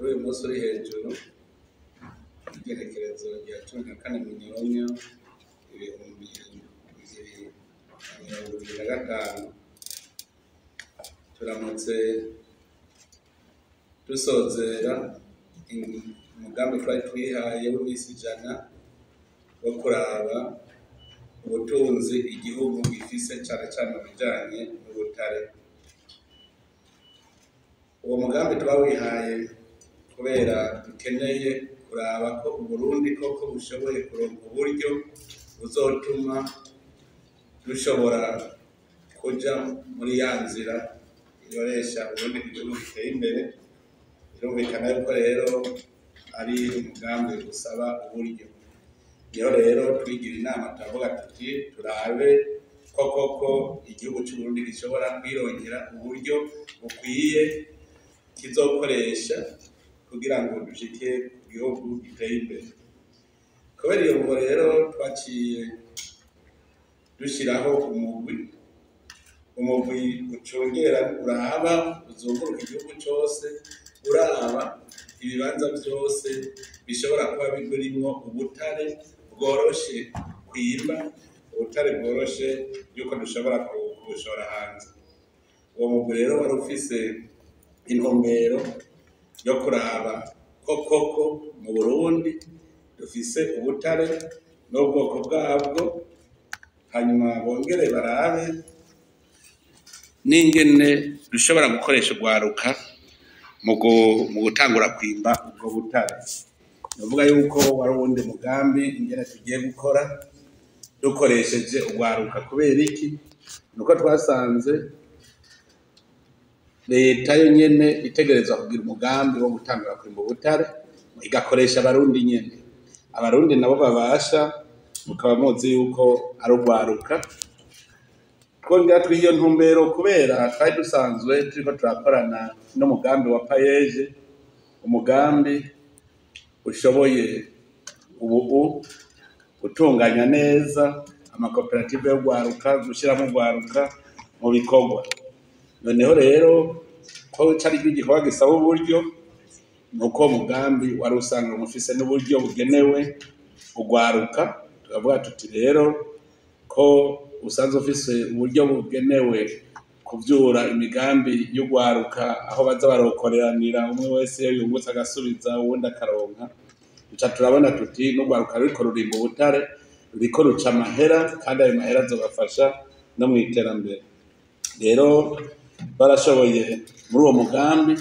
Kuri uyu munsi uri hejuru, igenekerezo rya 14 Munyonyo 2025, turamutse dusozera umugambi twari twihaye w'imisi 100 wo kuraba ubutunzi igihugu gifise, cane cane mu bijanye n'ubutare. Uwo mugambi twawihaye kubera dukeneye kuraba ko Uburundi koko bushoboye kuronka uburyo buzotuma dushobora kuja muri ya nzira iyoresha Uburundi igihugu giteye imbere. Birumvikana yuko rero ari umugambi usaba uburyo. Niho rero twigira inama, turavuga tuti turabe ko koko igihugu c'Uburundi gishobora kwirongera uburyo bukwiye kizokoresha kugira ngo dushike ku gihugu giteye imbere. Kubera iyo mvo rero twaciye dushiraho umugwi ucungera, uraba, uzunguruka igihugu cose, uraba ibibanza vyose bishobora kuba birimwo ubutare bworoshe kwimba, ubutare bworoshe yuko dushobora kubushora hanze. Uwo mugwi rero wari ufise intumbero yo kuraba ko koko mu Burundi dufise ubutare n'ubwoko bwabwo, hanyuma bongere barabe n'ingene dushobora gukoresha urwaruka mu gutangura kwimba ubwo butare. Nukuvuga yuko wari uwundi mugambi ingene tugiye gukora dukoresheje urwaruka. Kubera iki? Nuko twasanze leta yo nyene itegerezwa kugira umugambi wo gutangura kwimba ubutare, igakoresha abarundi nyene. Abarundi nabo babasha, mukaba muzi yuko ari urwaruka. Twongera twiha iyo ntumbero kubera twari dusanzwe turiko turakorana n'umugambi wa Payeje, umugambi ushoboye ubu gutunganya neza amakoperative y'urwaruka, gushiramwo urwaruka mu bikorwa. Noneho rero ko cari igikorwa gisaba uburyo, nuko uwo mugambi wari usanzwe ufise n'uburyo bugenewe urwaruka, turavuga tuti rero ko usanzwe ufise uburyo bugenewe kuvyura imigambi y'urwaruka, aho baza barokoreranira, umwe wese iyo yungutse agasubiza uwundi akaronka. Duca turabona tuti n'urwaruka ruriko rurimba ubutare ruriko ruca amahera, kandi ayo mahera azobafasha no mw'iterambere. Rero barashoboye muri uwo mugambi,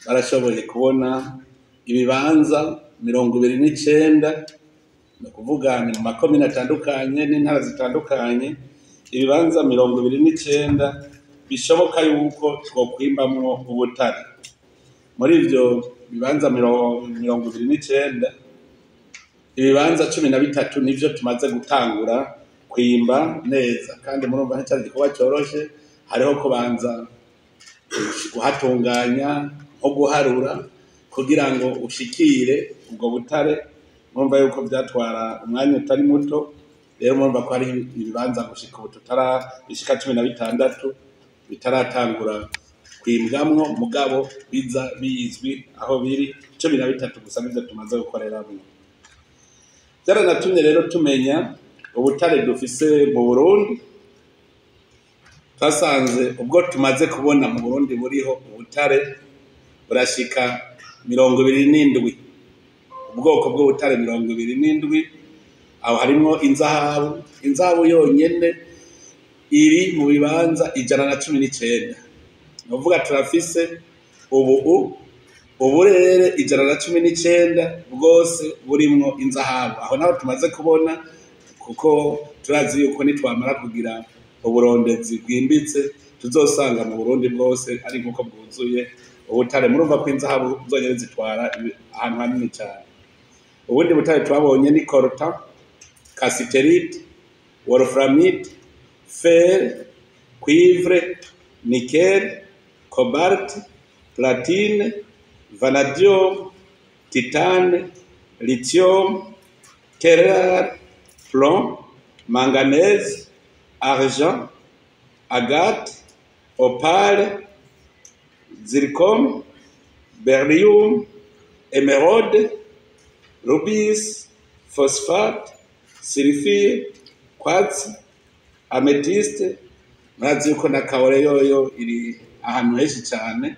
barashoboye kubona ibibanza 29, ni ukuvuga ni mu makomine atandukanye n'intara zitandukanye, ibibanza 29 bishoboka yuko twokwimbamwo ubutare. Muri ivyo bibanza 29, ibibanza 13 nivyo tumaze gutangura kwimba neza, kandi murumva nticari igikorwa coroshe. Hariho kubanza kuhatunganya, nko guharura kugira ngo ushikire ubwo butare. Murumva yuko vyatwara umwanya utari muto. Rero murumva ko hari ibibanza gushika ubu bishika 16 bitaratangura kwimbwamwo, mugabo biza bizwi aho biri. 13 gusa nivyo tumaze gukoreramwo. Vyaranatumye rero tumenya ubutare dufise mu Burundi. Twasanze ubwo tumaze kubona mu Burundi buriho ubutare burashika 27, ubwoko bw'ubutare 27. Aho harimwo inzahabu. Inzahabu yonyene iri mu bibanza 119. Ni ukuvuga turafise ubu uburere 119 bwose burimwo inzahabu. Aho naho tumaze kubona, kuko turazi yuko nitwamara kugira uburondezi bwimbitse tuzosanga mu Burundi bwose ari nkuko bwuzuye ubutare. Murumva ko inzahabu zonyene zitwara ahantu hanini cane. Ubundi butare twabonye ni coltan, cassiterite, wolframite, fer, cuivre, nickel, cobalt, platine, vanadium, titane, lithium, terre, plomb, manganèse, argent, agate, opale, zircon, beryllium, emeraude, rubis, phosphate, sulfure, quartz, amethyste. Murazi yuko na kaore yoyo iri ahantu henshi cyane,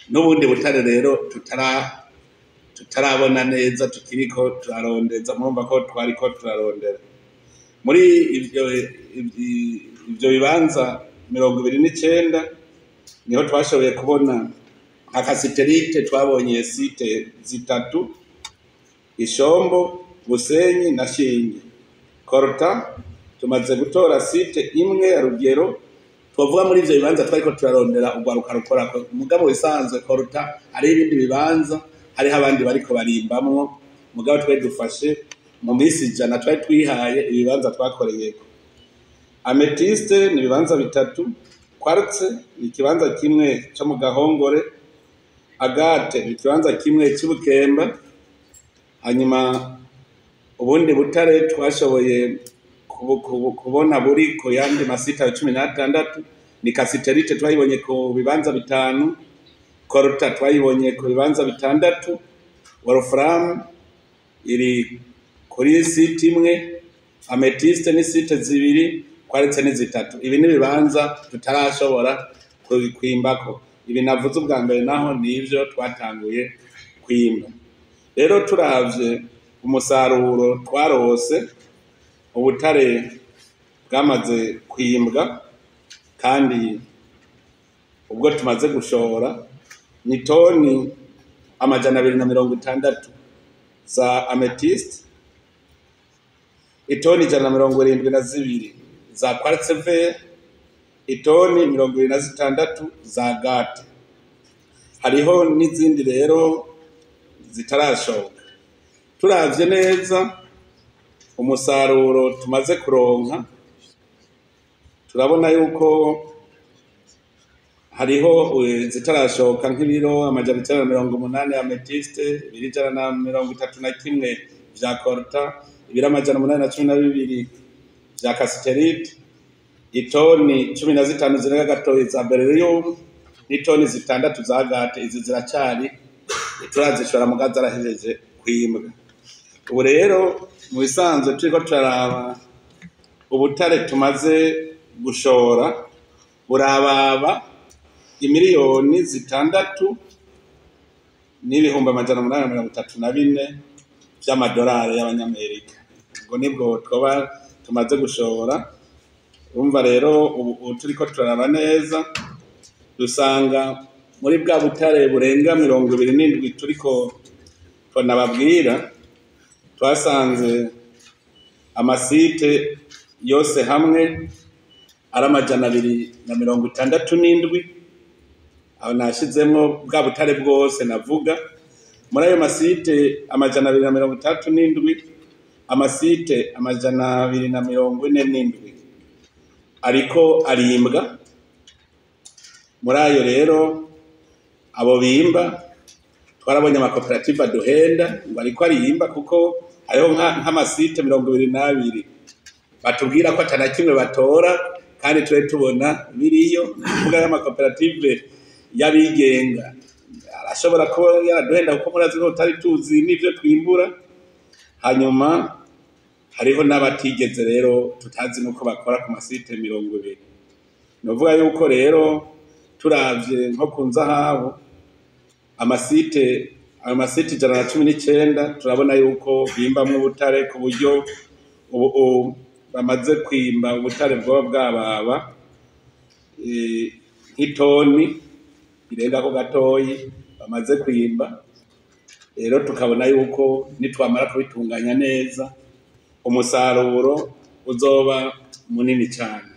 n'ubundi butare rero tutarabona neza, tukiriko turarondeza. Murumva ko twariko turarondera muri ivyo bibanza 29, niho twashoboye kubona nka cassitérite. Twabonye site zitatu: Ishombo, Busenyi na Shinge. Coltan, tumaze gutora site imwe ya Rugero. Twavuga muri ivyo bibanza twariko turarondera urwaruka rukorako, mugabo bisanzwe coltan hariho ibindi bibanza, hariho abandi bariko barimbamwo, mugabo twari dufashe mu minsi 100 twari twihaye ibibanza twakoreyeko. Améthyste ni ibibanza bitatu, quartz ni ikibanza kimwe co mu Gahongore, agate ni ikibanza kimwe c'Ibukemba. Hanyuma ubundi butare twashoboye kubona buri ku yandi masite 16 ni cassitérite, twayibonye ku bibanza bitanu, coltan twayibonye ku bibanza bitandatu, wolfram iri kuri site imwe, améthyste ni site zibiri, quartz ni zitatu. Ibi ni ibibanza tutarashobora kwimbako. Ibi navuze ubwa mbere naho nivyo twatanguye kwimba. Rero turavye umusaruro twarose, ubutare bwamaze kwimbwa kandi ubwo tumaze gushora ni toni 260 za améthyste, itoni 172 za quartz vert, itoni 26 za agate. Hariho n'izindi rero zitarashoka. Turavye neza umusaruro tumaze kuronka, turabona yuko hariho zitarashoka nk'ibiro 980 améthyste, ibiro 131 vya coltan, ibiro 812 vya cassitérite, itoni 15 zirenga gatoyi za beryllium n'itoni 6 za agate. Izi ziracari turazishora, muga zarahejeje kwimbwa. Ubu rero mu bisanzwe turiko turaraba ubutare tumaze gushora burababa imiliyoni 6,834,000 vy'amadolari y'abanyamerika. Ubwo nibwo twoba tumaze gushora. Urumva rero ubu turiko turaraba neza, dusanga muri bwa butare burenga 27 turiko nababwira, twasanze amasite yose hamwe ari 267. Aho nashizemwo bwa butare bwose navuga. Muri ayo masite 267, amasite 247 ariko arimbwa. Muri ayo rero abo bimba, twarabonye amakoperative aduhenda ngo ariko arimba, kuko hariho nk'amasite 22 batubwira ko atana kimwe batora, kandi tube tubona biriyo. Kuvuga y'amakoperative y'abigenga arashobora kuba yaraduhenda, kuko murazi ko tutari tuzi n'ivyo twimbura. Hanyuma hariho n'abatigeze rero, tutazi nuko bakora ku masite 20. Novuga yuko rero turavye nko ku nzahabu, amasite, ayo masite 119, turabona yuko bimbamwo ubutare ku buryo ubu bamaze kwimba ubutare bwoba bwababa nk'itoni irengako gatoyi bamaze kwimba. Rero tukabona yuko nitwamara kubitunganya neza umusaruro uzoba munini cyane.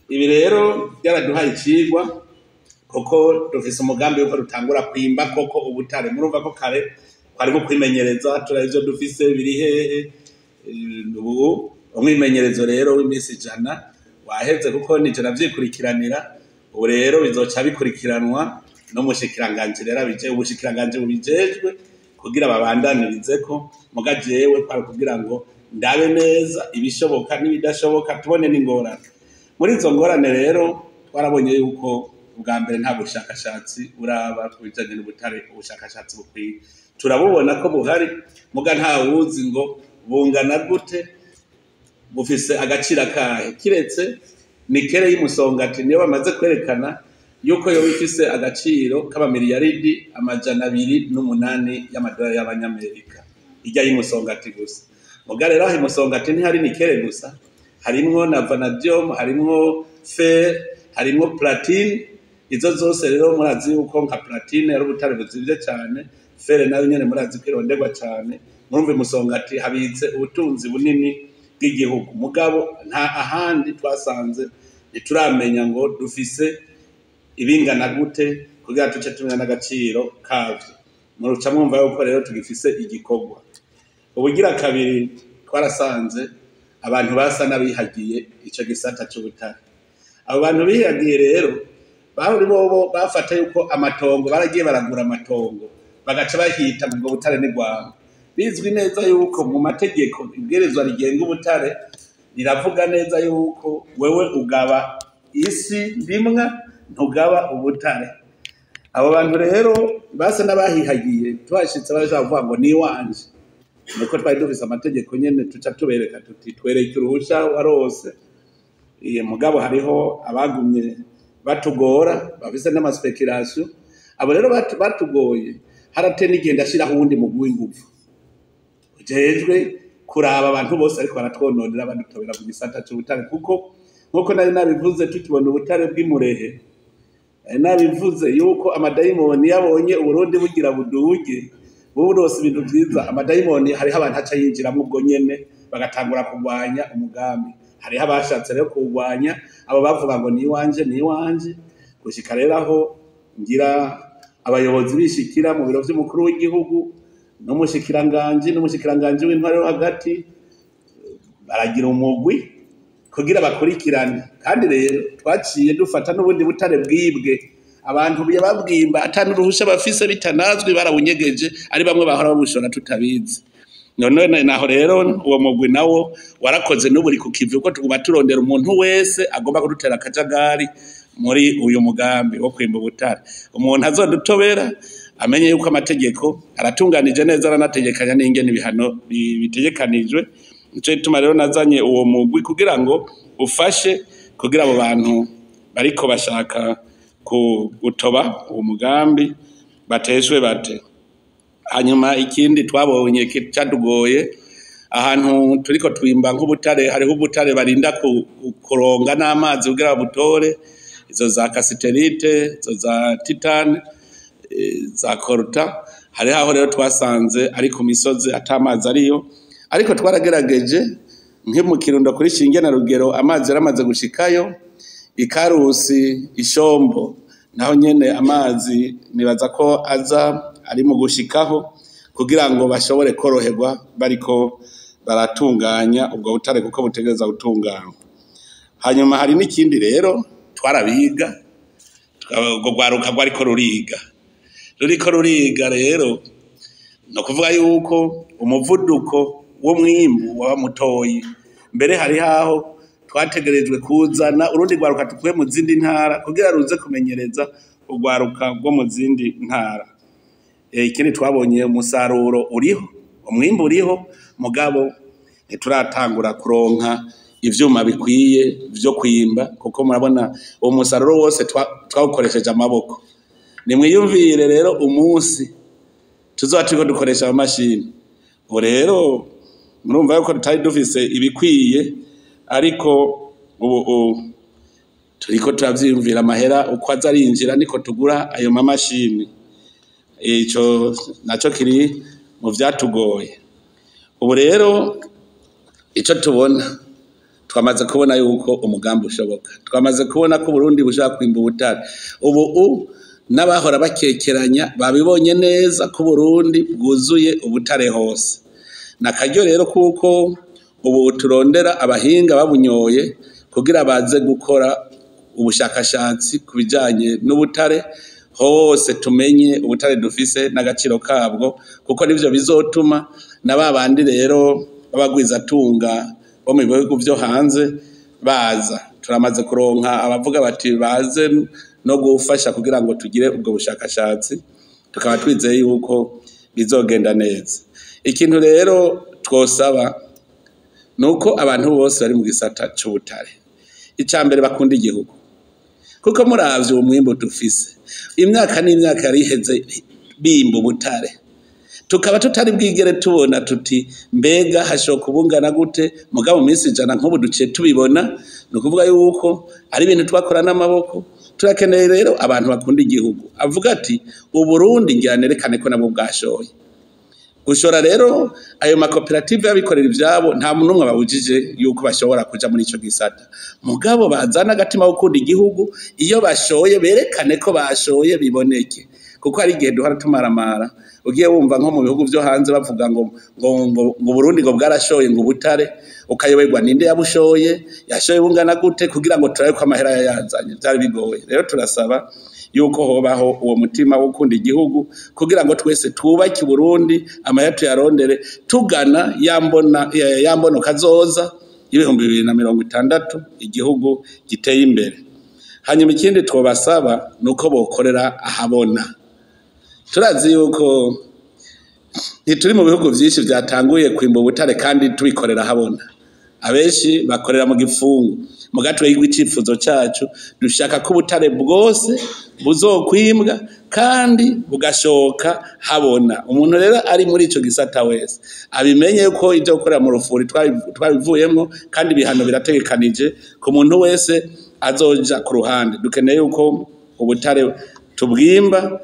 Ibi rero byaraduhaye icigwa, kuko dufise umugambi yuko dutangura kwimba koko ubutare. Murumva ko kare twari nko kwimenyereza, turaba ivyo dufise biri hehe. Ubu umwimenyerezo rero w'iminsi 100 waheze, kuko nije navyikurikiranira. Ubu rero bizoca bikurikiranwa n'umushikiranganji rero abije, ubushikiranganji bubijejwe, kugira babandanyirizeko. Muga jewe kwari kugira ngo ndabe neza ibishoboka n'ibidashoboka, tubone n'ingorane. Muri izo ngorane rero twarabonye yuko Ubwa mbere, nta bushakashatsi buraba ku bijanye n'ubutare, ubushakashatsi bukwiye. Turabubona ko buhari, muga nta wuzi ngo bungana gute, bufise agaciro akahe, kiretse nickel y'Imusongati niyo bamaze kwerekana yuko yoba ifise agaciro k'amamiliyaridi 208 y'amadolari y'abanyamerika, irya y'Imusongati gusa. Muga rero aho Imusongati ntihari nickel gusa, harimwo na vanadium, harimwo fer, harimwo platine. Izo zose rero murazi yuko nka platine ari ubutare buzimvye cane, fer nayo nyene murazi ko ironderwa cane. Murumva, Imusongati habitse ubutunzi bunini bw'igihugu, mugabo nta ahandi twasanze, ntituramenya ngo dufise ibingana gute kugira tuce tumenya n'agaciro kavyo. Muruca mwumva yuko rero tugifise igikorwa. Ubugira kabiri, twarasanze abantu basa n'abihagiye ico gisata c'ubutare. Abo bantu bihagiye rero bari bobo bafata yuko amatongo, baragiye baragura amatongo, bagaca bahita ngo butare ni rwabo. Bizwi neza yuko mu mategeko, ibwirizwa rigenga ubutare riravuga neza yuko wewe ugaba isi ndimwa, ntugaba ubutare. Abo bantu rero basa n'abahihagiye, tuhashitse bashaka kuvuga ngo ni iwanje. Nuko twari dufise amategeko nyene, tuca tubereka tuti: "Twereke uruhusha warose." Iye mugabo hariho abagumye batugora, bafise n'ama spéculations. Abo rero batugoye, harateye n'igihe ndashiraho uwundi mugwi w'inguvu ujejwe kuraba abantu bose ariko baratwononera, badutobera mu gisata c'ubutare, kuko nkuko nari nabivuze, tukibona ubutare bw'imurehe, nari nabivuze yuko amadayimoni yabonye Uburundi bugira buduge, burose ibintu vyiza, amadayimoni hariho abantu aca yinjiramwo ubwo nyene, bagatangura kurwanya umugambi. Hariho abashatse rero kuwurwanya, abo bavuga ngo ni iwanje, ni iwanje, gushika rero aho ngira abayobozi bishikira mu biro vy'umukuru w'igihugu n'umushikiranganji w'intwaro yo hagati, baragira umugwi kugira bakurikirane. Kandi rero twaciye dufata n'ubundi butare bwibwe, abantu babwimba ata n'uruhusha bafise, bitanazwi, barawunyegeje, ari bamwe bahora babushora tutabizi. None naho rero uwo mugwi nawo warakoze, n'ubu uri ku kivi, kuko tuguma turondera umuntu wese agomba kudutera akajagari muri uyu mugambi wo kwimba ubutare. Umuntu azodutobera amenye yuko amategeko aratunganije neza, aranategekanya n'ingene ibihano bitegekanijwe. Nico gituma rero nazanye uwo mugwi kugira ngo ufashe, kugira abo bantu bariko bashaka gutoba uwo mugambi bateshwe bate. Hanyuma ikindi twabonye catugoye, ahantu turiko twimba nk'ubutare, hariho ubutare barinda kuronga n'amazi kugira babutore, izo za cassitérite, izo za titane, za coltan. Hariho aho rero twasanze ari ku misozi, ata amazi ariyo, ariko twaragerageje nki mu Kirundo kuri Shinge na Rugero, amazi yaramaze gushikayo. Ikarusi, Ishombo, naho nyene amazi nibaza ko aza ari mu gushikaho, kugira ngo bashobore koroherwa bariko baratunganya ubwo butare, kuko butegereza gutunganywa. Hanyuma hari n'ikindi rero, twarabiga, ubwo rwaruka rwariko ruriga, ruriko ruriga rero, no kuvuga yuko umuvuduko w'umwimbu waba mutoyi. Mbere hari haho twategerejwe kuzana urundi rwaruka tukuye mu zindi ntara kugira ruze kumenyereza urwaruka rwo mu zindi ntara. Ikindi twabonye, umusaruro uriho, umwimbu uriho, mugabo ntituratangura kuronka ivyuma bikwiye vyo kwimba, kuko murabona uwo musaruro wose twawukoresheje amaboko. Nimwiyumvire rero umunsi tuzoba turiko dukoresha amamashini. Ubu rero murumva yuko tutari dufise ibikwiye, ariko ubu turiko turavyiyumvira, amahera uko aza arinjira niko tugura ayo mamashini. Ico naco kiri mu vyatugoye. Ubu rero ico tubona, twamaze kubona yuko umugambi ushoboka, twamaze kubona ko Burundi bushaka kwimba ubutare. Ubu n'abahora bakekeranya babibonye neza ko Burundi bwuzuye ubutare hose. Nakaryo rero kuko ubu turondera abahinga babunyoye kugira baze gukora ubushakashatsi ku bijanye n'ubutare hose, tumenye ubutare dufise n'agaciro kabwo, kuko nivyo bizotuma na ba bandi rero b'abagwizatunga bo mu bihugu vyo hanze baza. Turamaze kuronka abavuga bati baze. no gufasha kugira ngo tugire ubwo bushakashatsi, tukaba twizeye yuko bizogenda neza. Ikintu rero twosaba nuko abantu bose bari mu gisata c'ubutare, ica mbere bakunda igihugu, kuko muravye uwo mwimbu dufise, imyaka n'imyaka yari iheze bimba ubutare, tukaba tutari bwigere tubona tuti mbega hashoka kubungana gute, mugabo mu minsi 100 nk'ubu duciye tubibona. Ni ukuvuga yuko ari ibintu twakora n'amaboko. Turakeneye rero abantu bakunda igihugu, avuga ati Uburundi ngira nerekane ko nabwo bwashoye. Gushora rero ayo makoperative y'abikorera ivyabo, nta muntu n'umwe babujije yuko bashobora kuja muri ico gisata, mugabo bazana agatima ko gukunda igihugu, iyo bashoye berekane ko bashoye biboneke, kuko hari igihe duhora tumaramara. Ugiye wumva nko mu bihugu vyo hanze bavuga ngo ngo ngo ngo Burundi ngo bwarashoye ngo ubutare, ukayoberwa ninde yabushoye, yashoye bungana gute, kugira ngo turabe ko amahera yayazanye, vyari bigoye. Rero turasaba yuko hobaho uwo mutima wo gukunda igihugu, kugira ngo twese twubake Burundi, amahera tuyarondere tugana yambona kazoza y'2060, igihugu giteye imbere. Hanyuma ikindi twobasaba nuko bokorera ahabona. Turazi yuko ntituri mu bihugu vyinshi vyatanguye kwimba ubutare kandi tubikorera ahabona. Abenshi bakorera mu gifungo. Mugatwe y'icipfuzo cacu dushaka ko ubutare bwose buzokwimbwa kandi bugashoka habona. Umuntu rero ari muri ico gisata wese abimenye ko ivyo gukorera mu rufuri twabivuyemwo, kandi ibihano birategekanije ku muntu wese azoja ku ruhande. Dukeneye yuko ubutare tubwimba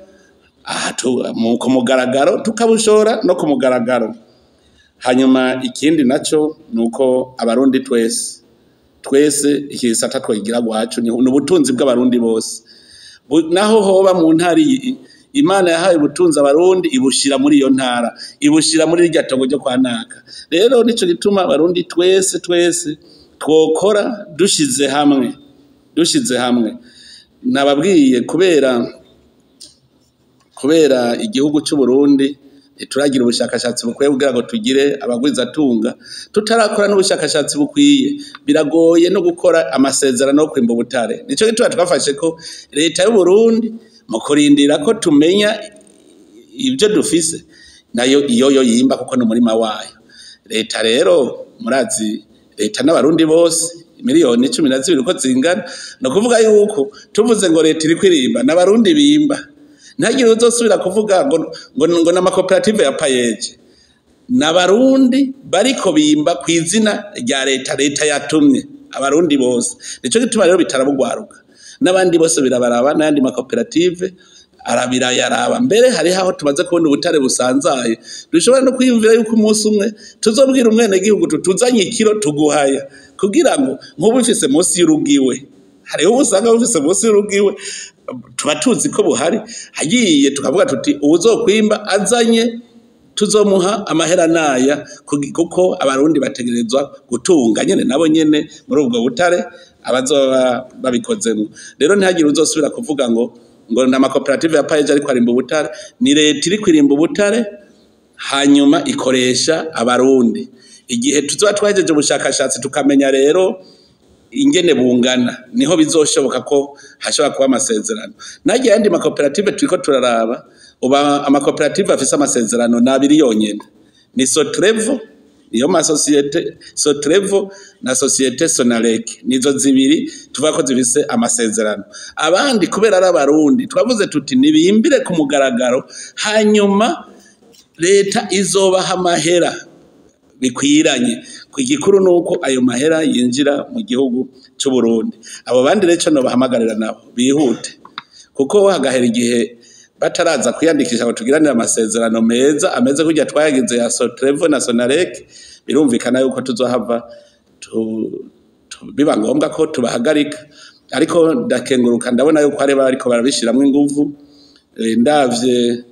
ku mugaragaro, tukabushora no ku mugaragaro. Hanyuma ikindi naco nuko abarundi twese twese iki gisata twigira gwacu ni ubutunzi bw'abarundi bose. Naho hoba mu ntara iyi, Imana yahaye ubutunzi abarundi ibushira muri iyo ntara, ibushira muri irya tongo ryo kwa Naka. Rero nico gituma abarundi twese twese twokora dushize hamwe, dushize hamwe. Nababwiye kubera igihugu c'u Burundi ntituragira ubushakashatsi bukwiye kugira ngo tugire abagwizatunga, tutarakora n'ubushakashatsi bukwiye, biragoye no gukora amasezerano yo kwimba ubutare. Nico gituma twafashe ko leta y'u Burundi mu kurindira ko tumenya ibyo dufise, nayo iyo yo yimba kuko ni umurima wayo. Leta rero murazi, leta n'abarundi bose miliyoni 12 uko zingana, no kuvuga yuko tuvuze ngo leta iri kwirimba n'abarundi bimba, ntagire uzosubira kuvuga ngo ngo ngo n'amakoperative ya payeje, n'abarundi bariko bimba ku izina rya leta, leta yatumye abarundi bose. Nico gituma rero bitarabugwaruka n'abandi bose birabaraba, n'ayandi makoperative arabirayaraba. Mbere hari aho tumaze kubona ubutare busanzaye, dushobora no kwiyumvira yuko umunsi umwe tuzobwira umwene gihugu tutuzanye ikiro tuguhaya, kugira ngo nk'ubu ufise munsi y'urugiwe, hariho usanga ufise munsi y'urugiwe, tuba tuzi ko buhari, hagiye tukavuga tuti uwuzokwimba azanye tuzomuha amahera naya, kuko abarundi bategerezwa gutunga nyene nabo nyene muri ubwo butare abazoba babikozemo. Rero ntihagire uzosubira kuvuga ngo ngo na makoperative ya payeje ariko arimba ubutare, ni leta iri kwirimba ubutare hanyuma ikoresha abarundi. Igihe tuzoba twahejeje ubushakashatsi tukamenya rero ingene bungana, niho bizoshoboka ko hashobora kuba amasezerano. Nagiye andi makoperative turiko turaraba, uba amakoperative afise amasezerano nabiri yonyene, ni Sotrevo, niyo ma societe Sotrevo na societe Sonarek, nizo zibiri tuvuga ko zifise amasezerano. Abandi kubera ari abarundi twavuze tuti nibimbire ku mugaragaro, hanyuma leta izobaha amahera bikwiranye. Igikuru nuko ayo mahera yinjira mu gihugu c'u Burundi. Abo bandi rero no bahamagarira nabo bihute, kuko hagahera igihe bataraza kwiyandikisha ngo tugiranire amasezerano meza ameze kurya twayagize ya Sotrevo na Sonarek, birumvikana yuko tuzohava biba ngombwa ko tubahagarika. Ariko ndakenguruka, ndabona yuko hari bariko barabishiramwo inguvu. Ndavye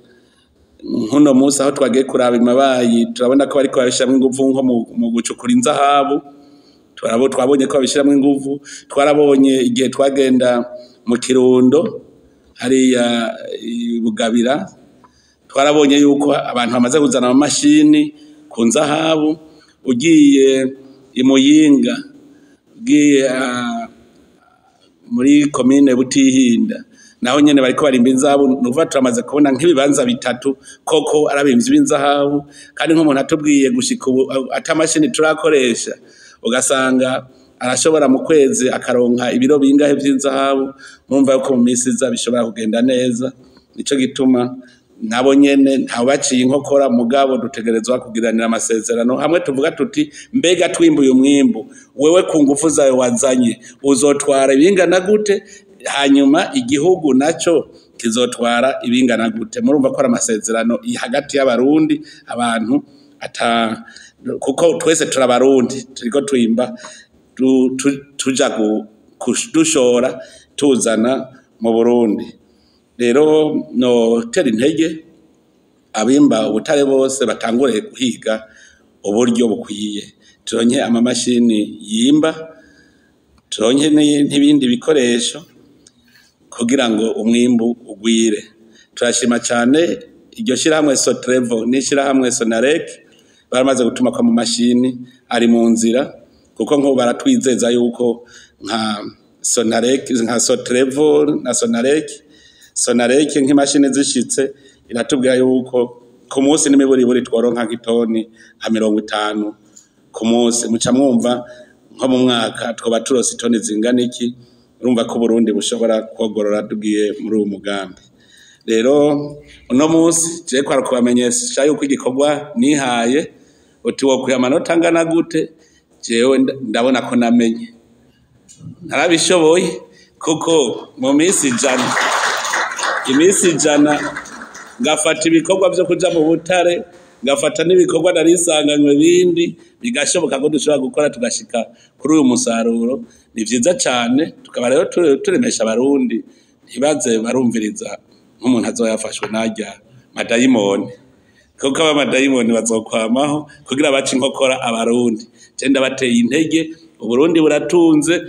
nkuno munsi aho twagiye kuraba imabayi, turabona ko bariko babishiramwo inguvu nko mu gucukura inzahabu, twabonye ko babishiramwo inguvu. Twarabonye igihe twagenda mu Kirundo hariya Bugabira, twarabonye yuko abantu bamaze kuzana amamashini ku nzahabu. Ugiye i Muyinga, ugiye muri komine Butihinda, Naho nyene bariko barimba inzahabu, nukuvuga turamaze kubona nk'ibibanza bitatu koko arabimvyi b'inzahabu. Kandi nk'umuntu atubwiye gushika ubu ata mashini turakoresha, ugasanga arashobora mu kwezi akaronka ibiro bingahe vy'inzahabu. Murumva yuko mu misi iza bishobora kugenda neza. Nico gituma nabo nyene ntawe baciye inkokora, mugabo dutegerezwa kugiranira amasezerano hamwe tuvuga tuti mbega twimbuye umwimbu, wewe ku ngufu zawe wazanye uzotwara ibingana gute, hanyuma igihugu naco kizotwara ibingana gute. Murumva ko ari amasezerano hagati y'abarundi, abantu ata kuko twese turabarundi, turiko twimba tuja dushora tuzana mu Burundi. Rero no tera intege abimba ubutare bose batangure guhiga uburyo bukwiye, turonke amamashini yimba, turonke n'ibindi bikoresho kugira ngo umwimbu ugwire. Turashima cyane iryo shirahamwe Sotrevo n'ishirahamwe Sonarek baramaze gutuma ko mu mashini ari mu nzira, kuko nko baratwizeza yuko nka Sonarek, nka Sotrevo na Sonarek, Sonarek nk'imashini zishitse iratubwira yuko ku munsi n'imiburiburi tworonka nk'itoni nka 50 ku munsi. Muca mwumva nko mu mwaka twoba turose itoni zingana iki. Urumva ko Burundi bushobora kogorora tugiye muri uwo mugambi. Rero uno munsi je kwara kubamenyesha yuko igikorwa nihaye uti wokwiha amanota angana gute, jewe ndabona ko namenye narabishoboye, kuko mu minsi ijana, iminsi ijana ngafata ibikorwa vyo kuja mu butare, ngafata n'ibikorwa narisanganywe bindi, bigashoboka ko dushobora gukora tugashika kuri uyu musaruro. Ni vyiza cane. Tukaba rero turemesha abarundi ntibaze barumviriza nk'umuntu azoyafashwe narya madayimoni, kuko aba madayimoni bazokwamaho kugira bace inkokora abarundi. Je ndabateye intege, Uburundi buratunze,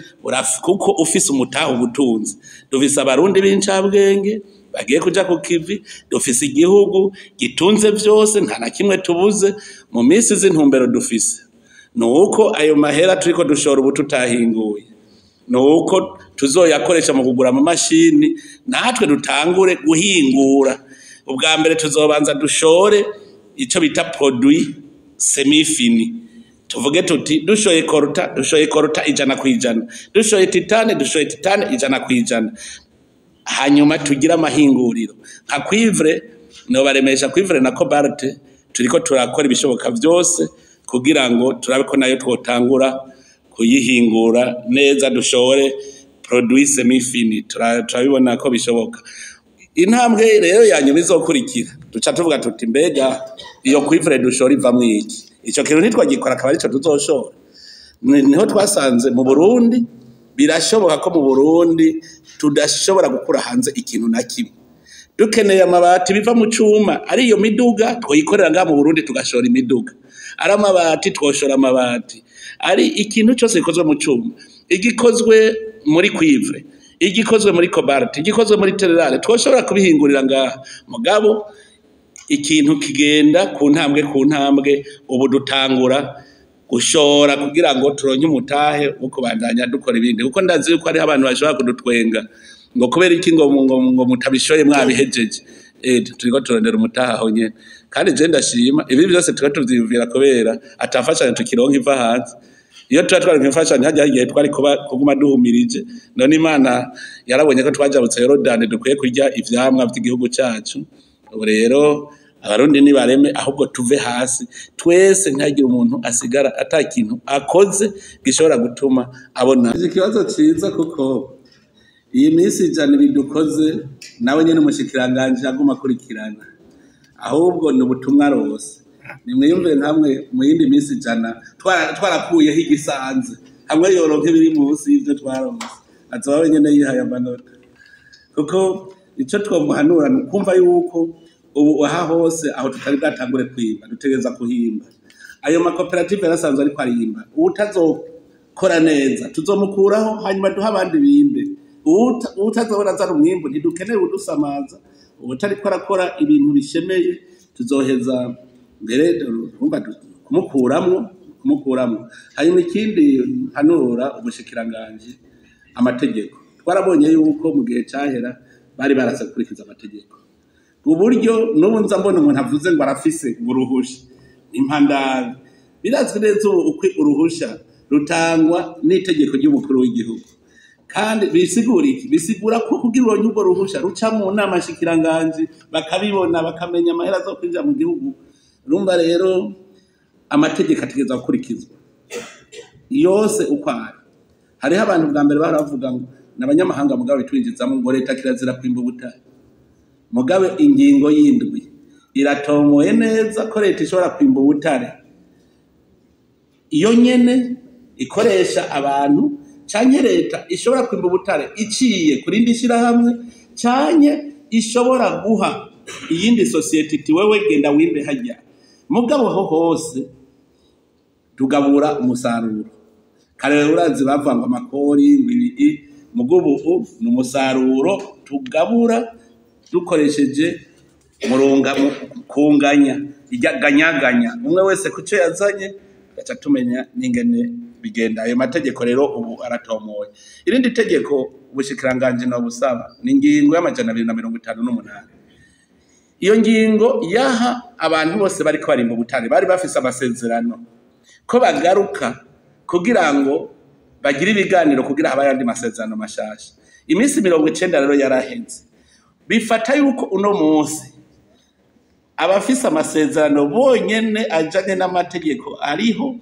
kuko ufise umutahe ubutunzi. Dufise abarundi b'incabwenge bagiye kuja ku kivi, dufise igihugu gitunze vyose, nta na kimwe tubuze. Mu minsi z'intumbero dufise nuko ayo mahera turiko dushora ubu tutahinguye, nuko tuzoyakoresha mu kugura amamashini, natwe dutangure guhingura. Ubwa mbere tuzobanza dushore ico bita produit semi-fini, tuvuge tuti dushoye koruta, dushoye koruta 100%, dushoye titane, dushoye titane 100%, hanyuma tugira amahinguriro nka cuivre. No baremesha cuivre na cobalt, turiko turakora ibishoboka vyose kugira ngo turabe ko nayo twotangura kuyihingura neza, dushore produit semi-fini. Turabibona ko bishoboka. Intambwe rero ya nyuma izokurikira, duca tuvuga tuti mbega iyo cuivre dushora ivamwo iki? Ico kintu ntitwagikora akaba arico tuzoshora. Niho twasanze mu Burundi birashoboka ko mu Burundi tudashobora gukura hanze ikintu na kimwe. Dukeneye amabati biva mu cuma, ari iyo miduga twoyikorera ngaha mu Burundi tugashora imiduga, ari amabati twoshora amabati, ari ikintu cyose gikozwe mu cuma, igikozwe muri cuivre, igikozwe muri cobalt, igikozwe muri terrare, twoshobora kubihingurira ngaha. Mugabo ikintu kigenda ku ntambwe ku ntambwe, ubu dutangura gushora kugira ngo turonke umutahe wo kubandanya dukora ibindi, kuko ndazi yuko hariho abantu bashobora kudutwenga ngo kubera iki ngo mutabishoye mwabihejeje. Turiko turondera umutahe aho nyene. Kandi je ndashima ibi byose turiko tuvyiyumvira kubera atafashanyo tukironka iva hanze. Iyo tuba twaronka imfashanyo hajya igihe twari kuguma duhumirije. None Imana yarabonye ko twajabutse Yorodani, dukwiye kurya ivyamwa vy'igihugu cacu. Ubu rero abarundi nibareme, ahubwo tuve hasi twese, ntihagire umuntu asigara ata kintu akoze gishobora gutuma abona. Ikibazo ciza, kuko iyi minsi ijana bidukoze nawe nyene umushikiranganji aguma akurikirana, ahubwo ni ubutumwa rose. Nimwiyumvire nkamwe mu yindi minsi ijana twarakuyeho igisanze, hamwe yoronka ibiri munsi y'ivyo twaronse, azoba wenyene yihaye amanota. Kuko ico twomuhanura ni ukumva yuko ubu aha hose aho tutari bwatangure kwimba, dutegereza kuhimba. Ayo makoperative yarasanzwe ariko arimba, uwutazokora neza tuzomukuraho, hanyuma duhe abandi bimbe. Uwutazobona azana umwimbu ntidukeneye udusamaza, uwutariko arakora ibintu bishemeye tuzoheza mbere urumva kumukuramwo. Hanyuma ikindi mpanura ubushikiranganji, amategeko. Twarabonye yuko mu gihe cahera bari barase gukurikiza amategeko. Uburyo n'ubu nza mbona umuntu avuze ngo arafise uruhusha, impandaro birazwi neza uko uruhusha rutangwa n'itegeko ry'umukuru w'igihugu. Kandi bisigura iki? Bisigura ko kugira uronke urwo ruhusha ruca mu nama nshikiranganji, bakabibona, bakamenya amahera azokwinjira mu gihugu. Urumva rero amategeko ategerezwa gukurikizwa yose uko ari. Hariho abantu bwa mbere baravuga ngo n'abanyamahanga mugabo bitwinjizamo ngo leta kirazira kwimba ubutare. Mugabe ingingo y'indwi iratomoye neza ko leta ishobora kwimba ubutare iyo nyene ikoresha abantu, canke leta ishobora kwimba ubutare iciye kuri indi shirahamwe, canke ishobora guha iyindi societe iti wewe genda wimbe harya. Mugabo ho hose tugabura umusaruro. Kare urazi bavuga ngo amakori ngo ibi, mugabo ubu ni umusaruro tugabura dukoresheje murunga kunganya ijyaganyaganya umwe wese kuco yazanye, gaca tumenya n'ingene bigenda. Ayo mategeko rero ubu aratomoye. Irindi tegeko ubushikiranganje no busaba ni ingingo ya 258. Iyo ngingo yaha abantu bose bariko barimba ubutare bari bafise amasezerano ko bagaruka kugira ngo bagire ibiganiro kugira habaye andi masezerano mashasha. Iminsi 90 rero yarahenze. Bifata yuko uno munsi abafise amasezerano bonyene ajanye n'amategeko ariho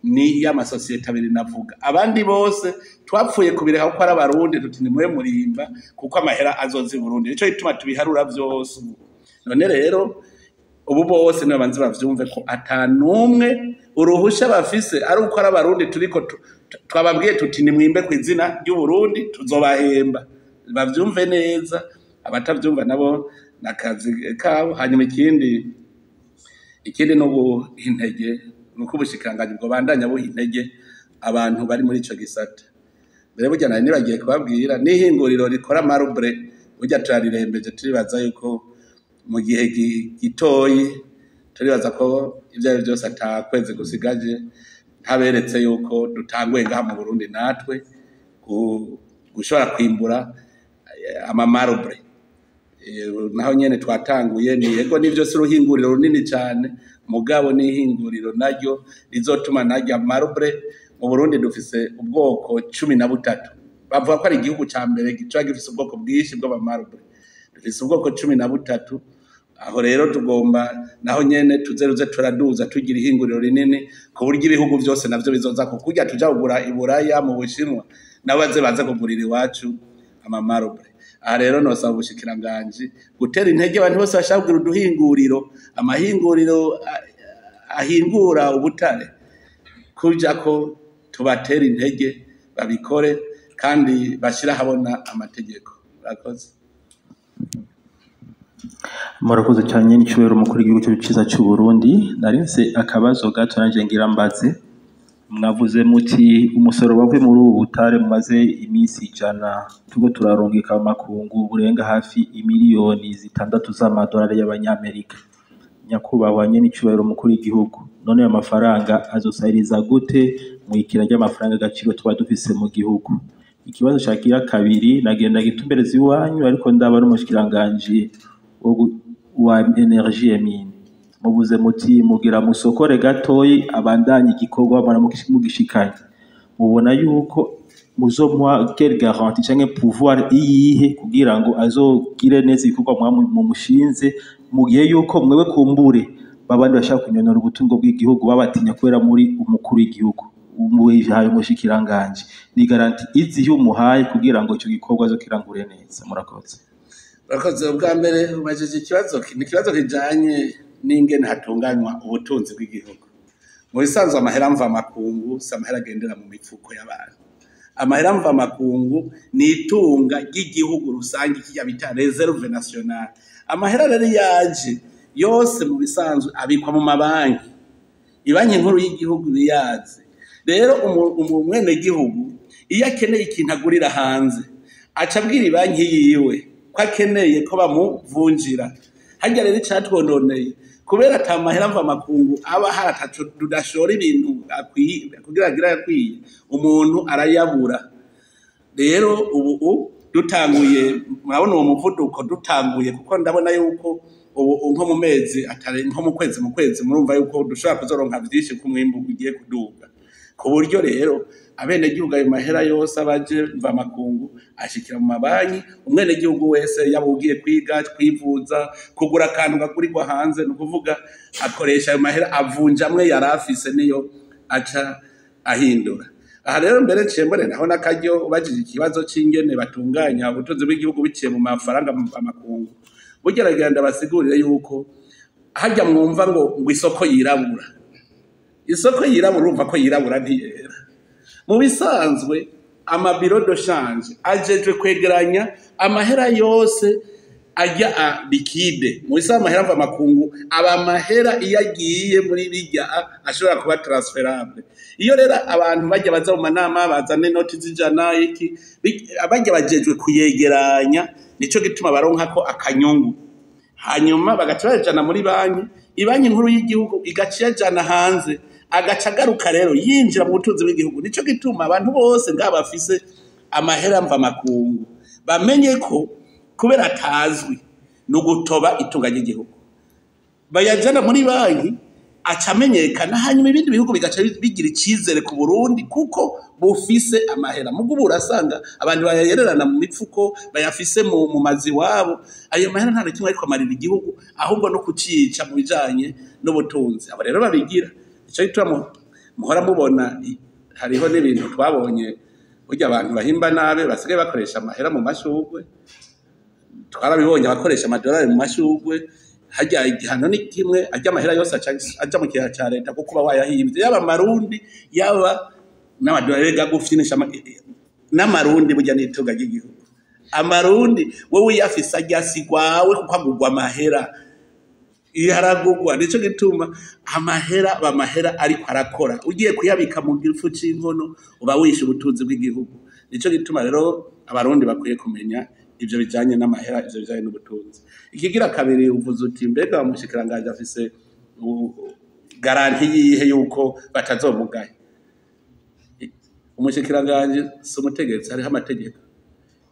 ni y'amasosiyete abiri navuga. Abandi bose twapfuye kubireka kuko ari abarundi, tuti nimwe murimba kuko amahera azoza i Burundi. Nico gituma tubiharura vyose ubu. None rero ubu bose nibabanze bavyumve ko ata n'umwe uruhusha bafise ari uko ari abarundi turiko twababwiye tuti nimwimbe ku izina ry'Uburundi tuzobahemba. Bavyumve neza, abatavyumva nabo nakazi kabo. Hanyuma ikindi no guha intege nuko ubushikiranganji bwobandanya buha intege abantu bari muri ico gisata. Mbere burya nari nibagiye kubabwira n'ihinguriro rikora marbre burya turarirembeje, turibaza yuko mu gihe gitoyi turibaza ko ivyo ari vyose ata kwezi gusigaje ntaberetse yuko dutanguye ngaha mu Burundi natwe gushobora kwimbura ama marbre. Naho nyene twatanguye ni yego nivyo si uruhinguriro runini cane, mugabo n'ihinguriro naryo rizotuma naryo marbre. Mu Burundi dufise ubwoko 13, bavuga ko ari igihugu ca mbere gica gifise ubwoko bwinshi bw'amamarbre. Dufise ubwoko 13. Aho rero tugomba naho nyene tuzeruze turaduza tugira ihinguriro rinini ku buryo ibihugu vyose navyo bizoza kukurya tuja kugura i Buraya mu Bushinwa, nabo baze baze kugurira iwacu amamarbre. Aha rero nosaba ubushikiranganji gutera intege abantu bose bashaka kugira uduhinguriro, amahinguriro ahingura ubutare, kuja ko tubatera intege babikore kandi bashira habona amategeko. Murakoze. Murakoze cyane n'icyubahiro umukuru w'igihugu cyiza cy'u Burundi. Narinse akabazo gato nanje ngira mbaze. Mwavuze muti umusoro wavuye muri ubu butare mumaze iminsi 100 tugo turarungika amakungu burenga hafi imiliyoni 6 z'amadolari y'abanyamerika. Nyakubahwa nyene icyubahiro umukuru w'igihugu, none ayo mafaranga azosahiriza gute mu ikira ry'amafaranga agaciro tuba dufise mu gihugu? Ikibazo cakira kabiri nagenda gitumbereza iwanyu, ariko ndaba ari umushikiranganji wa energie et mine. Mubuze muti mugira musokore gatoyi abandanye igikorwa mwana mugishikanye. Mubona yuko muzomuha quelle garantie canke pouvoir iyihe kugira ngo azogire neza ibikorwa mumushinze, mu gihe yuko mwewe kumbure babandi bashaka kunyonora ubutungo bw'igihugu babatinya kubera muri umukuru w'igihugu umuhaye umushikiranganji? Ni garantie izihe umuhaye kugira ngo ico gikorwa azokirangure neza? Murakoze. Murakoze. Ubwa mbere ubajije ikibazo, ni ikibazo kijanye n'ingene hatunganywa ubutunzi bw'igihugu. Mu bisanzwe amahera mva makungu si amahera agendera mu mifuko y'abantu. Amahera mva makungu ni itunga ry'igihugu rusange, kirya bita reserve nationale. Amahera rero yaje yose mu bisanzwe abikwa mu mabanki, ibanki nkuru y'igihugu biyazi. Rero umwenegihugu iyo akeneye ikintu agurira hanze aca abwira ibanki yiwe ko akeneye ko bamuvunjira. Harya rero icatwononeye kubera ata mahera mva makungu aba hari, ataco tudashora ibintu akwiye kugira agire akwiye, umuntu arayabura. Rero ubu Dutanguye, murabona uwo muvuduko dutanguye, kuko ndabona yuko ubu nko mu mezi atari nko mu kwezi murumva yuko dushobora kuzoronka vyinshi ku mwimbu ugiye kuduga, ku buryo rero abenegihugu ayo mahera yose abaje mva makungu ashikira mu mabanki. Umwenegihugu wese, yaba ugiye kwiga, kwivuza, kugura akantu gakurirwa hanze, ni ukuvuga akoresha ayo mahera, avunja amwe yari afise, niyo aca ahindura. Aha rero mbere nciye mbone naho n'akaryo ubajije ikibazo c'ingene batunganya ubutunzi bw'igihugu biciye mu mafaranga amakungu. Burya ndabasigurire yuko harya mwumva ngo isoko yirabura, isoko yirabura, urumva ko yirabura, ntiyera. Mu bisanzwe ama bureaux de change ajejwe kwegeranya amahera yose ajya a liquide. Mu bisanzwe amahera mva makungu aba amahera iyo agiye muri bijya ashobora kuba transférable. Iyo rero abantu bajya baza mu manama bazana inoti z'ijana iki, bajya bajejwe kuyegeranya, nico gituma baronka ko akanyungu, hanyuma bagaca bayajana muri banki, ibanki nkuru y'igihugu igaca iyajana hanze, agaca agaruka rero yinjira mu butunzi bw'igihugu. Nico gituma abantu bose ngaha bafise amahera mva makungu bamenye ko kubera atazwi ni ugutoba itunga ry'igihugu. Bayajana muri banki aca amenyekana, hanyuma ibindi bihugu bigaca bigira icizere ku Burundi kuko bufise amahera. Mugo ubu urasanga abantu bayayererana mu mifuko, bayafise mu mazi iwabo. Ayo mahera nta na kimwe ariko amarira igihugu, ahubwo no kucica mu bijanye n'ubutunzi. Abo rero babigira, ico gituma muhora mubona hariho n'ibintu twabonye burya abantu bahimba nabi basigaye bakoresha amahera mu mashurwe. Twarabibonye abakoresha amadolari mu mashurwe. Harya igihano ni kimwe, arya amahera yose aca aja mu kigega ca leta, kuko uba wayahimvye, yaba amarundi, yaba n'amadolari. Rega gufyinisha n'amarundi burya n'itunga ry'igihugu. Amarundi wowe uyafise arya si gwawe, kuko agurwa amahera iyo aragurwa. Nico gituma amahera bamahera ariko arakora, ugiye kuyabika mu gifu c'inkono uba wishe ubutunzi bw'igihugu. Nico gituma rero abarundi bakwiye kumenya ivyo bijanye n'amahera, ivyo bijanye n'ubutunzi. Ikigira kabiri, uvuze uti mbega umushikiranganji afise garantie yihe yuko batazomugaye? Umushikiranganji si umutegetsi, hariho amategeko.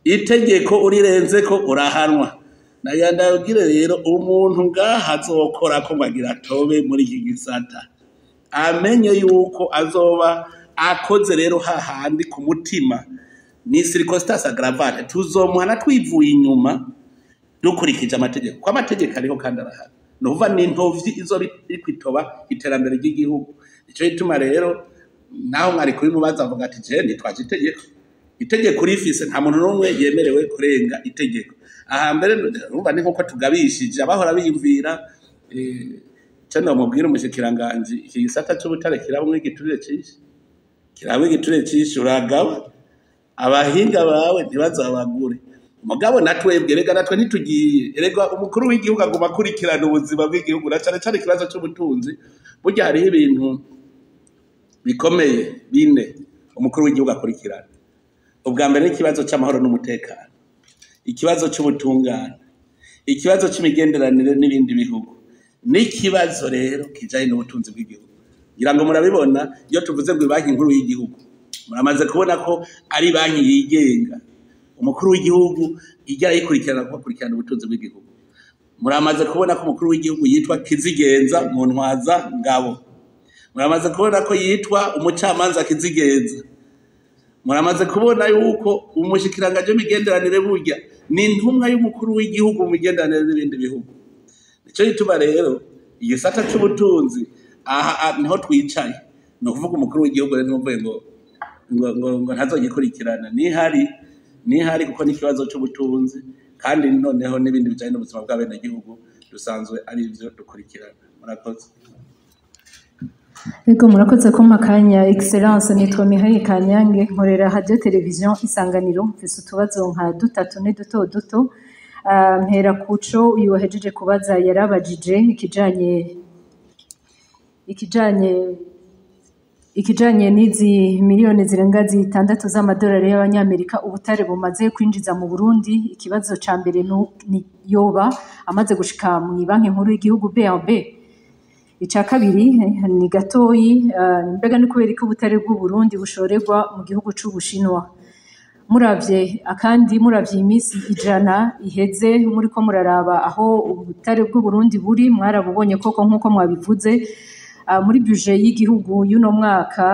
Itegeko urirenzeko urahanwa. Nagira ndabwire rero umuntu ngaha azokora ko ngo agira atobe muri iki gisata, amenye yuko azoba akoze rero hahandi ku mutima, ni circonstance aggravante, tuzomuhana twivuye inyuma dukurikije amategeko, ko amategeko ariho kandi arahari. Ni ukuvuga ni intovyi izoba iriko itoba iterambere ry'igihugu. Nico gituma rero naho mwari kubimubaza avuga ati je nitwaje itegeko. Itegeko rifise, nta muntu n'umwe yemerewe kurenga itegeko. Aha mbere urumva ni nkuko tugabishije abahora biyumvira. Ico nomubwira umushikiranganji, iki gisata c'ubutare kirabamwo igiturire cinshi, kirabamwo igiturire cinshi. Uragaba abahinga bawe ntibazabagure. Mugabo natwebwe rega natwe ntitugiye, erega umukuru w'igihugu aguma akurikirana ubuzima bw'igihugu na cane cane ikibazo c'ubutunzi. Burya hariho ibintu bikomeye bine umukuru w'igihugu akurikirana. Ubwa mbere ni ikibazo c'amahoro n'umutekano, ikibazo c'ubutungane, ikibazo c'imigenderanire n'ibindi bihugu, n'ikibazo rero kijanye n'ubutunzi bw'igihugu. Ngira ngo murabibona, iyo tuvuze ngo banki nkuru y'igihugu, muramaze kubona ko ari banki yigenga. Umukuru w'igihugu ijya arayikurikirana kuko akurikirana ubutunzi bw'igihugu. Muramaze kubona ko umukuru w'igihugu yitwa Kizigenza mu ntwaza ngabo, muramaze kubona ko yitwa umucamanza Kizigenza, muramaze kubona yuko umushikiranganji w'imigenderanire burya ni intumwa y'umukuru w'igihugu mu migenderanire n'ibindi bihugu. Nico gituma rero igisata c'ubutunzi aha niho twicaye. Ni ukuvuga umukuru w'igihugu rero ntuvuge ngo ntazogikurikirana, nihari nihari, kuko n'ikibazo c'ubutunzi kandi noneho n'ibindi bijanye n'ubuzima bw'abenegihugu dusanzwe ari ivyo dukurikirana. Murakoze. Ego, murakoze kumpa akanya, Excellence. Nitwa Mihaye Kanyange, nkorera Radio Television Isanganiro. Mfise utubazo nka dutatu, ni duto duto. Mpera kuco uyu wahejeje kubaza yarabajije ikijanye n'izi miliyoni zirenga 6 z'amadolari y'abanyamerika ubutare bumaze kwinjiza mu Burundi. Ikibazo ca mbere ni yoba amaze gushika mu banki nkuru y'igihugu BRB. Ica kabiri ni gatoyi, mbega ni kubera ko ubutare bw'u Burundi bushorerwa mu gihugu c'Ubushinwa? Muravye akandi, muravye iminsi 100 iheze, muriko muraraba aho ubutare bw'Uburundi buri, mwarabubonye koko nk'uko mwabivuze. Muri budget y'igihugu y'uno mwaka,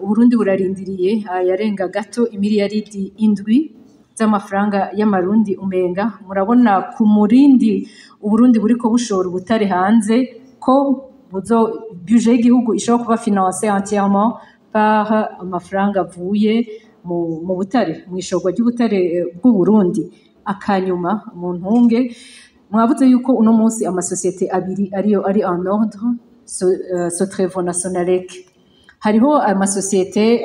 Uburundi burarindiriye ayarenga gato imiliyaridi 7 z'amafaranga y'amarundi. Umenga murabona ku murindi Uburundi buriko bushora ubutare hanze ko buzo budget y'igihugu ishobora kuba financée entièrement par amafaranga avuye mu butare, mw'ishorwa ry'ubutare bw'Uburundi? Akanyuma, mu ntunge, mwavuze yuko uno munsi amasosiyete abiri ariyo ari en ordre, Sotrevo na Sonarek. Hariho amasosiyete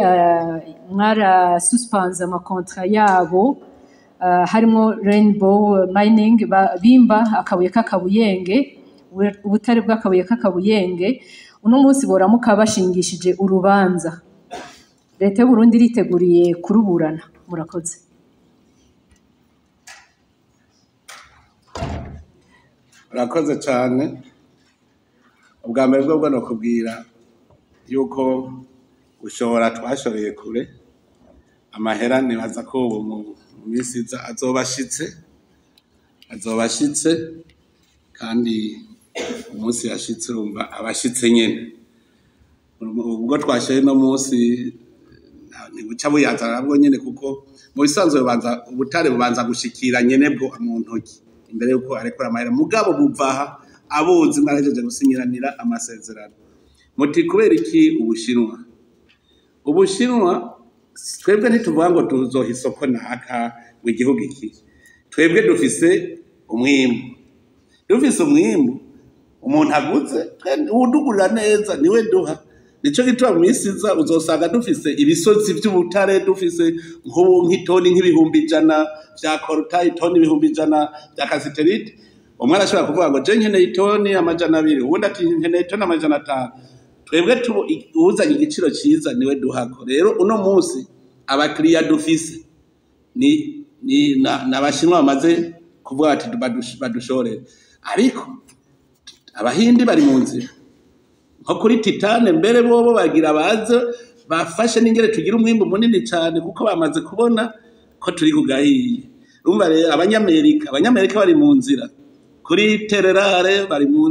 mwarasuspendé amacontrats yabo, harimwo Rainbow Mining bimba akabuye k'akabuyenge, ubutare bw'akabuye k'akabuyenge. Uno munsi boramuka bashingishije urubanza, leta y'Uburundi iriteguriye kuruburana? Murakoze. Urakoze cyane. Ubwa mbere bwo nokubwira yuko gushora twashoreye kure amahera, nibaza ko ubu mu minsi iza azoba ashitse, kandi umunsi yashitse urumva abashitse nyene. Ubwo twashoye no munsi ntibuca buyazana nabwo nyene, kuko mu bisanzwe bubanza, ubutare bubanza gushikira nyene bwo mu ntoki imbere yuko arekura amahera, mugabo buvaha abuzi mwarahejeje gusinyiranira amasezerano. Muti kubera iki Ubushinwa? Ubushinwa, twebwe ntituvuga ngo tuzoha isoko naka ngo igihugu iki. Twebwe dufise umwimbu, dufise umwimbu, umuntu aguze uwudugurira neza niwe duha. Nico gituma mu minsi iza uzosanga dufise ibisozi vy'ubutare, dufise nk'ubu nk'itoni nk'100,000 vya coltan, itoni 100,000 vya cassitérite. Umwe arashobora kuvuga ngo je nkeneye itoni 200, uwundi ati nkeneye itoni 500. Twebwe uwuzanye igiciro ciza niwe duhako. Rero uno munsi abakiriya dufise ni n'abashinwa bamaze kuvuga bati badushorere, ariko abahindi bari mu nzira nko kuri titane mbere, bobo bagira baze bafashe n'ingere tugira umwimbu munini cyane, kuko bamaze kubona ko turi kugahiye. Urumva rero abanyamerika bari mu nzira kuri terres rares, bari mu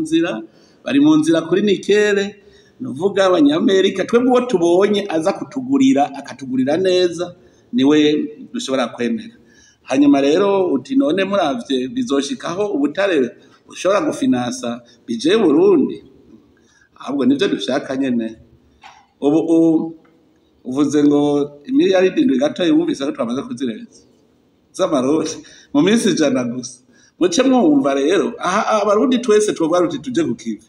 nzira kuri nickel. Nuvuga abanyamerika, twebwe uwo tubonye aza kutugurira akatugurira neza niwe dushobora kwemera. Hanyuma rero uti none muravye bizoshikaho ubutare bushobora gufinansa bije Burundi? Ahubwo nivyo dushaka nyene. Ubu uvuze ngo imiliyaridi 7 gatoyi, wumvise ko twamaze kuzirenza z'amarundi mu minsi 100 gusa. Muce mwumva rero aha abarundi twese twovuga ruti tuje ku kivi,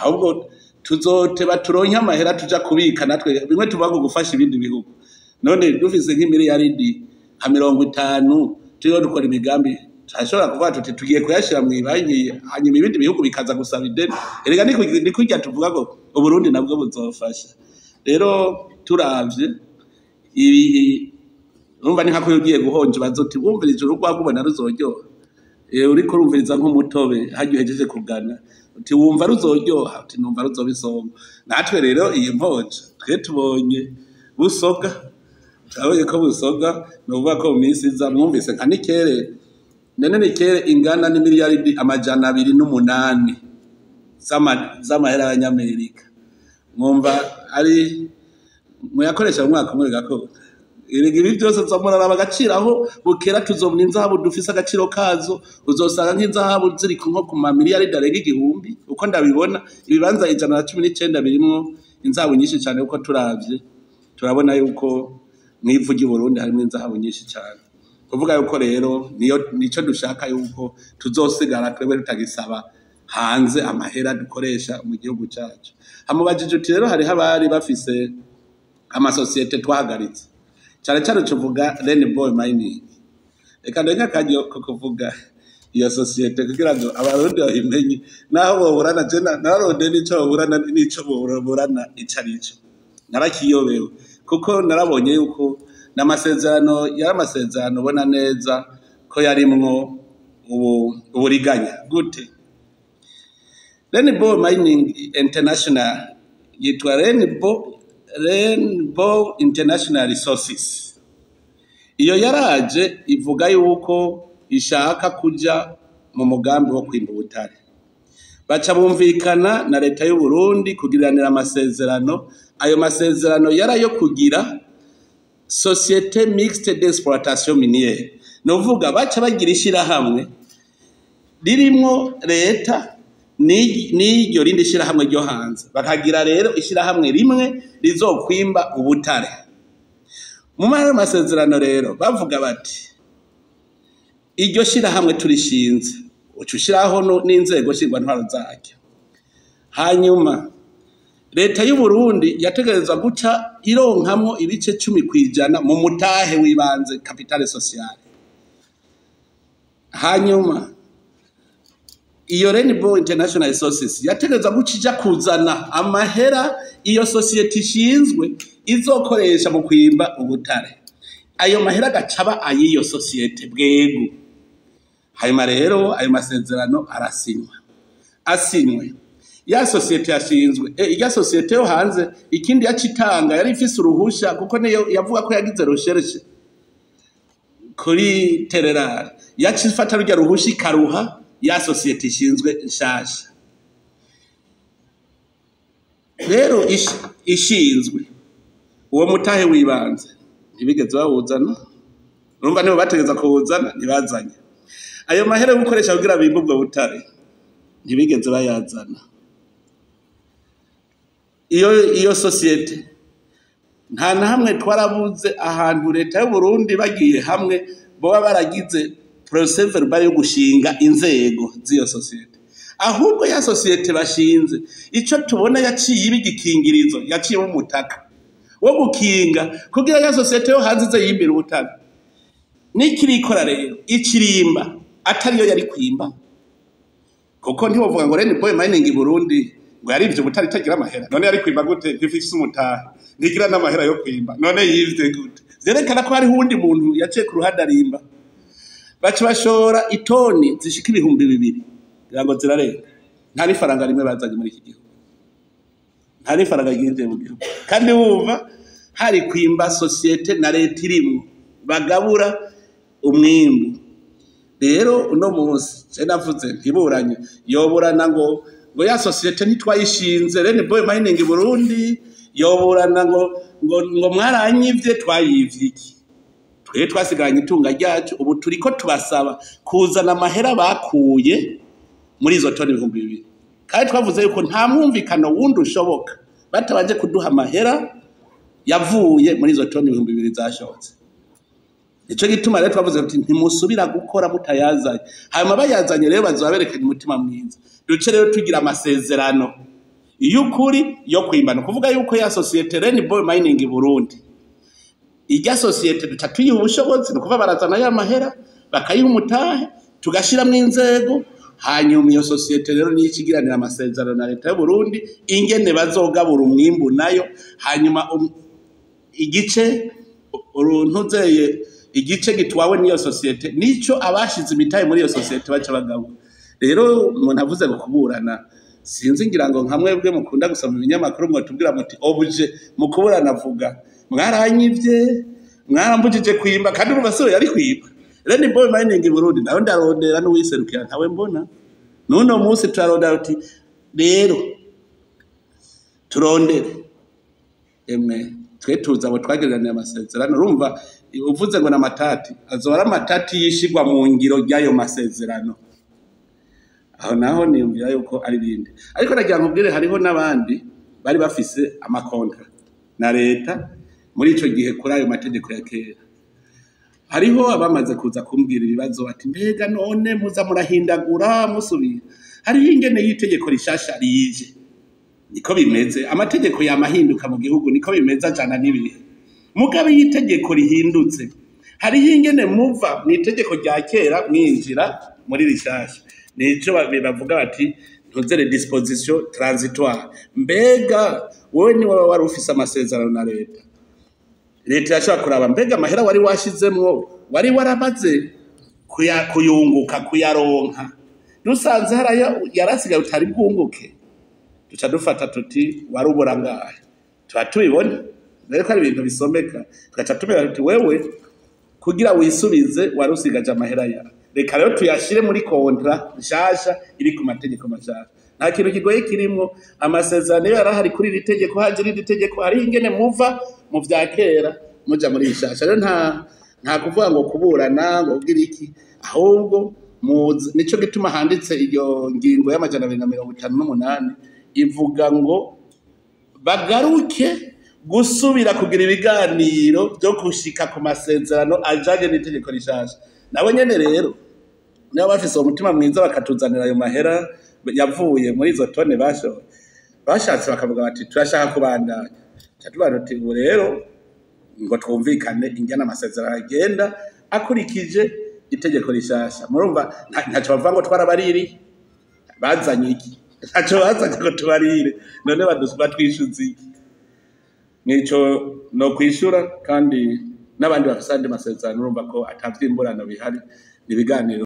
ahubwo tuzoteba turonke amahera tuja kubika natwe bimwe tuvuga ngo gufasha ibindi bihugu. None dufise nk'imiliyaridi nka 50 turiho dukora imigambi, turashobora kuvuga tuti tugiye kuyashira mw'ibanki, hanyuma ibindi bihugu bikaza gusaba ideni. Erega ni kurya tuvuga ngo Uburundi nabwo buzofasha. Rero turavye ibi, urumva ni nkako ugiye guhonja ubaza uti wumvirije urugwagwa ubona ruzoryoha? Uriko urumviriza nk'umutobe harya uhejeje kugana, uti wumva ruzoryoha? Uti numva ruzoba isonga. Natwe rero iyi mponja twe tubonye busoga, turabonye ko busoga. Ni ukuvuga ko mu minsi iza mwumvise nka nickel, none nickel ingana n'imiliyaridi 208 z'amahera y'abanyamerika, mwumva ari muyakoresha mu mwaka umwe bigakora. Erega ibi byose nzomuraraba agaciro aho bukera, tuzobona inzahabu dufise agaciro kazo. Uzosanga nk'inzahabu ziri nko ku mamiliyaridi arenga 1000. Uko ndabibona, ibibanza 119 birimwo inzahabu nyinshi cyane, kuko turavye turabona yuko mw'ivu ry'i Burundi harimo inzahabu nyinshi cyane. Kuvuga yuko rero niyo nico dushaka, yuko tuzosigara twebwe tutagisaba hanze amahera dukoresha mu gihugu cyacu. Hamubajije uti rero hariho abari bafise amasosiyete twahagaritse, cyane cyane tuvuga Rainbow Mining. Reka ndeke akaryo ko kuvuga iyo sosiyete kugira ngo abarundi bayimenye, naho boburana. Je nararondeye n'ico boburana, n'ico boburana ico arico narakiyobewe, kuko narabonye yuko n'amasezerano yari amasezerano ubona neza ko yarimwo uburiganya. Gute? Rainbow Mining International yitwa Rainbow International Resources. Iyo yaraje ivuga yuko ishaka kuja mu mugambi wo kwimba ubutare. Baca bumvikana na leta y'u Burundi kugiranira amasezerano. Ayo masezerano yarayo kugira société mixte d'exploitation minière. Nuvuga baca bagira ishirahamwe ririmwo leta n'iryo rindi shirahamwe ryo hanze, bakagira rero ishirahamwe rimwe rizokwimba ubutare. Mu mahera masezerano rero bavuga bati iryo shirahamwe turishinze, uca ushiraho n'inzego nshingwantwaro zaryo. Hanyuma leta y'u Burundi yategerezwa guca ironkamwo ibice 10% mu mutahe w'ibanze, capital social. Hanyuma iyo Rainbow International Resources yategerezwa guca ija kuzana amahera iyo sosiyete ishinzwe izokoresha mu kwimba ubutare. Ayo mahera agacaba ay'iyo sosiyete bwegu. Hanyuma rero ayo masezerano arasinywa. Asinywe, ya sosiyete yashinzwe, irya sosiyete yo hanze ikindi yacitanga yari ifise uruhusha, kuko niyo yavuga ko yagize recherche kuri tererare, yacifata rurya ruhusha ikaruha ya sosiyete ishinzwe nshasha. Rero ishinzwe uwo mutahe w'ibanze ntibigeze bawuzana. Urumva nibo bategeza kuwuzana, ntibazanye. Ayo mahera yo gukoresha kugira bimbe ubwo butare ntibigeze bayazana. Iyo sosiyete nta na hamwe twarabuze ahantu leta y'u Burundi bagiye hamwe boba baragize procès verbal yo gushinga inzego z'iyo sosiyete. Ahubwo ya sosiyete bashinze, ico tubona yaciye iba igikingirizo, yaciye umutaka wo gukinga kugira ya sosiyete yo hanze ize yimbira ubutare. Nikirikora rero ikirimba atariyo yari kwimba, kuko ntiwovuga ngo Rainbow Mining Burundi ngo yarivye ubutare itagira amahera. None yari kwimba gute ntifise umutahe, ntigira n'amahera yo kwimba? None yivye gute? Vyerekana ko hariho uwundi muntu yaciye ku ruhande arimba. Baca bashora itoni zishika 2000, kugira ngo zirarenga. Nta n'ifaranga rimwe bazanye muri iki gihugu, nta n'ifaranga ryinjiye mu gihugu. Kandi wumva hari kwimba sosiyete na leta irimwo bagabura umwimbu. Rero uno munsi je navuze ntiburanye, yoburana ngo ya sosiyete ntitwayishinze Rainbow Mining Burundi, yoburana ngo mwaranyivye. Twayivye iki? Twe twasigaranye itunga ryacu. Ubu turiko tubasaba kuzana amahera bakuye muri izo toni 2000, kandi twavuze yuko nta mwumvikano wundi ushoboka batabanje kuduha amahera yavuye muri izo toni 2000 zashotse. Nico gituma rero twavuze tuti ntimusubira gukora mutayazanye. Hanyuma bayazanye rero bazoba berekanye umutima mwiza, duce rero tugira amasezerano y'ukuri yo kwimbana. Kuvuga yuko ya sosiyete Rainbow Mining Burundi, irya sosiyete duca tuyiha ubushobozi, ni ukuvuga barazana ya mahera bakayiha umutahe, tugashiramwo inzego. Hanyuma iyo sosiyete rero niyo ikigiranira amasezerano na leta y'u Burundi ingene bazogabura umwimbu nayo. Hanyuma igice uruntuzeye, igice gitwawe n'iyo sosiyete, nico abashize imitahe muri iyo sosiyete baca bagabura. Rero umuntu avuze ngo kuburana, sinzi, ngira ngo nka mwebwe mukunda gusoma ibinyamakuru ngo tubwira muti objet mu kuburana avuga mwaranyivye, mwarambujije kwimba, kandi urumva siwe yari kwimba. Rainbow Mining Burundi nawe ndarondera n'uwiserukira ntawe mbona n'uno munsi. Turarondera uti rero turondere emwe twe tuza abo twagiranira amasezerano. Urumva uvuze ngo n'amatati, azoba ari amatati yishigwa mu ngiro ry'ayo masezerano. Aho naho niyumvira yuko ari bindi. Ariko nagira nkubwire, hariho n'abandi bari bafise amakontra na leta muri ico gihe kuri ayo mategeko ya kera. Hariho abamaze kuza kumbwira ibibazo bati mbega none muza murahindagura musubira? Hariho ingene y'itegeko rishasha rije, niko bimeze. Amategeko yamahinduka mu gihugu, niko bimeze, ajana n'ibihe. Mugabe iyo itegeko rihindutse, hariho ingene muva mu itegeko rya kera mwinjira muri rishasha. Nico bavuga bati ntuzere disposition transitoire. Mbega wowe ni waba wari ufise amasezerano na leta, leta irashobora kuraba mbega amahera wari washizemwo wari waramaze kuyunguka, kuyaronka. Dusanze harayo yarasigaye utari bwunguke, duca dufata tuti warubura ngahe, tuba tubibona rero ko ari ibintu bisomeka, tugaca tumenya tuti wewe Kugira wisubize wari usigaje amahera yawe, reka rero tuyashire muri contrat nshasha iri ku mategeko mashasha. Nta kintu kigoye kirimwo. Amasezerano iyo yarahari kuri iri tegeko, haje irindi tegeko, hariho ingene muva mu vya kera muja muri rishasha. Rero nta kuvuga ngo kuburana ngo kugira iki, ahubwo muze. Nico gituma handitse iyo ngingo y'258 ivuga ngo bagaruke gusubira kugira ibiganiro byo gushika ku masezerano ajanye n'itegeko rishasha. Nabo nyene rero niba bafise uwo mutima mwiza, bakatuzanira ayo mahera yavuye muri izo tone bashoye, bashatse bakavuga bati turashaka kubandanya, tuca tubaza tuti ubu rero ngo twumvikane ingene amasezerano agenda akurikije itegeko rishasha. Murumva ntaco bavuga ngo twarabaririye. Bazanye iki? Ntaco bazanye ngo tubarire. None batwishuza iki? Nico no kwishura. Kandi n'abandi bafise andi masezerano, urumva ko atavyimburano bihari, ni ibiganiro.